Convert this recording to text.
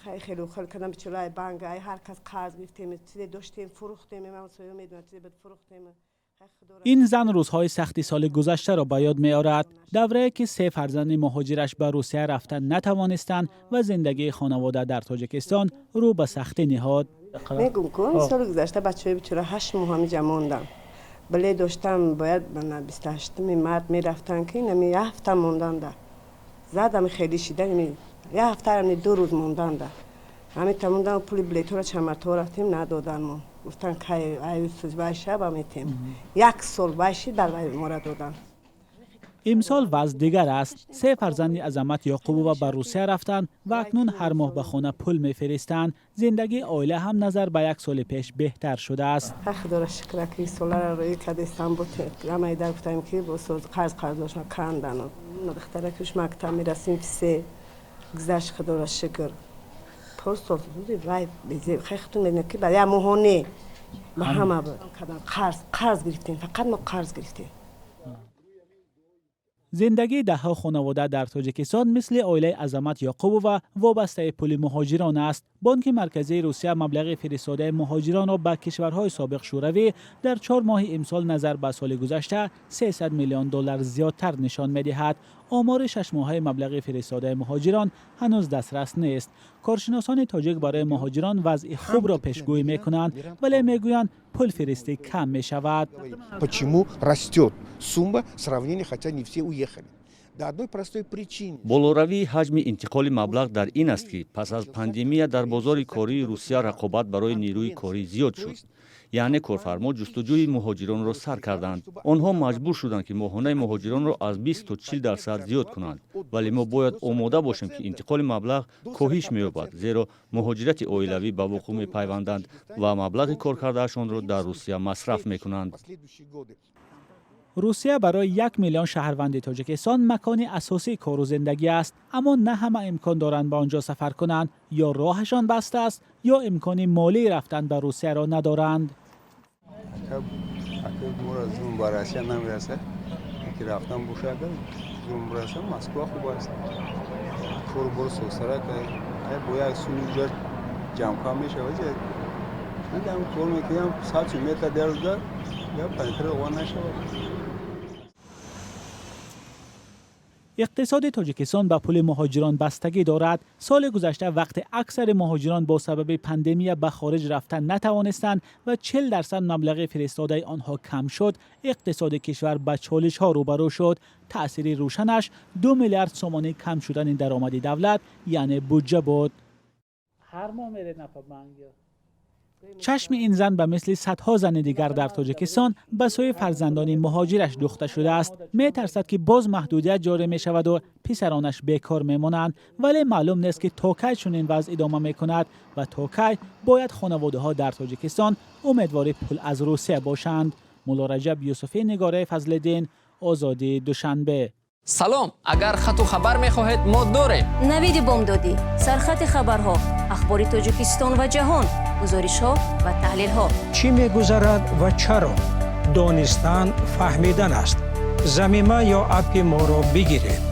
Хеле хел кардам, бечора, банк, ай ҳар кас қарз гирифтем, чизе доштем, фурӯхтем, ҳамсоя медонад, чизе буд, фурӯхтем. Ин зан рӯзҳои сахти соли гузаштаро ба ёд меорад, даврае ки се фарзанди муҳоҷираш ба Русия рафта натавонистанд ва зиндагии хонавода дар Тоҷикистон рӯ ба сахтӣ ниҳод. Мегум ку, соли гузашта бачаҳои бечора 8 моҳ ҳамиҷа мондам. Билет доштам, бояд 28-уми март мерафтанд, ки нами як ҳафта монданда задам, хеле шида, як ҳафта 2 рӯз монданда ҳамита мондан. Пули билетҳоро чанд маротиба рафтем, надоданмо. Гуфтан, кай вай шаба метем. Як сол вай шид, бар вай мора додан. Имсол вазъ дигар аст. Се фарзанди Азамат Ёқубова ба Русия рафтанд ва акнун ҳар моҳ ба хона пул мефиристанд. Зиндагии оила ҳам назар ба як соли пеш беҳтар шудааст. Худоро шукра, ки солара рӯӣ кардестам. Бо ҳамаи дар гуфтаем, ки бо қарз қарздошна кандану духтаракуш мактаб мерасим, се гузашт, худоро шукр. Порсол вай худтон медонед, ки ба як моҳо не, ба ҳама қарз қарз гирифтем, фақат мо қарз гирифтем. Зиндагии даҳҳо хонавода дар Тоҷикистон мисли оилаи Азамат Ёқубова вобастаи пули муҳоҷирон аст. Бонки Марказии Русия маблағи фиристодаи муҳоҷиронро ба кишварҳои собиқ Шӯравӣ дар 4 моҳи имсол назар ба соли гузашта 300 миллион доллар зиёдтар нишон медиҳад. Омори шашмоҳаи маблағи фиристодаи муҳоҷирон ҳанӯз дастрас нест. Коршиносони тоҷик барои муҳоҷирон вазъи хубро пешгӯӣ мекунанд, вале мегӯянд, пулфиристӣ кам мешавад. Почему растет сумма сравнения, хотя не все уехали? До одной простой причине. Болоравии ҳаҷми интиқоли маблағ дар ин аст, ки пас аз пандемия дар бозори кории Русия рақобат барои нерӯи корӣ зиёд шуд, яъне корфармо ҷустуҷӯи муҳоҷиронро сар карданд. Онҳо маҷбур шуданд, ки моҳонаи муҳоҷиронро аз 20 то 40% зиёд кунанд. Вале мо бояд омода бошем, ки интиқоли маблағ коҳиш меёбад, зеро муҳоҷирати оилавӣ ба вуқӯъ мепайванданд ва маблағи коркардаашонро дар Русия масраф мекунанд. Русия барои 1 миллион шаҳрванди Тоҷикистон макони асосии кору зиндагӣ аст, аммо на ҳама имкон доранд ба он ҷо сафар кунанд. Ё роҳашон баста аст, ё имкони молии рафтан ба Русияро надоранд. Ба Россия намерасад, ки рафтан бошад, агар зурм бираса, Москва хуб аст, кору бор сосарак, бо як суми ҷа ҷамъкам мешавад. Кор мекунам, 100 метр дар рӯза я панитра ова нашавад. Иқтисоди Тоҷикистон ба пули муҳоҷирон бастагӣ дорад. Соли гузашта, вақте аксари муҳоҷирон бо сабаби пандемия ба хориҷ рафтан натавонистанд ва 40% маблағи фиристодаи онҳо кам шуд, иқтисоди кишвар ба чолишҳо рӯбарӯ шуд. Таъсири рӯшанаш 2 миллиард сомонӣ кам шудани даромади давлат, яъне буҷа буд. Ҳар моҳ меред? Чашми ин зан ба мисли садҳо зани дигар дар Тоҷикистон ба сӯи фарзандони муҳоҷираш духта шудааст. Метарсад, ки боз маҳдудият ҷорӣ мешаваду писаронаш бекор мемонанд. Вале маълум нест, ки то кай чунин вазъ идома мекунад ва то кай бояд хонаводаҳо дар Тоҷикистон умедвори пул аз Русия бошанд. Муллораҷаб Юсуфӣ, Нигораи Фазлиддин, Озодӣ, Душанбе. Салом, агар хату хабар мехоҳед, мо дорем. Навиди бомдодӣ, сархати хабарҳо, ахбори Тоҷикистон ва ҷаҳон, гузоришҳо ва таҳлилҳо. Чӣ мегузарад ва чаро? Донистан фаҳмидан аст. Замима ё аппи моро бигиред.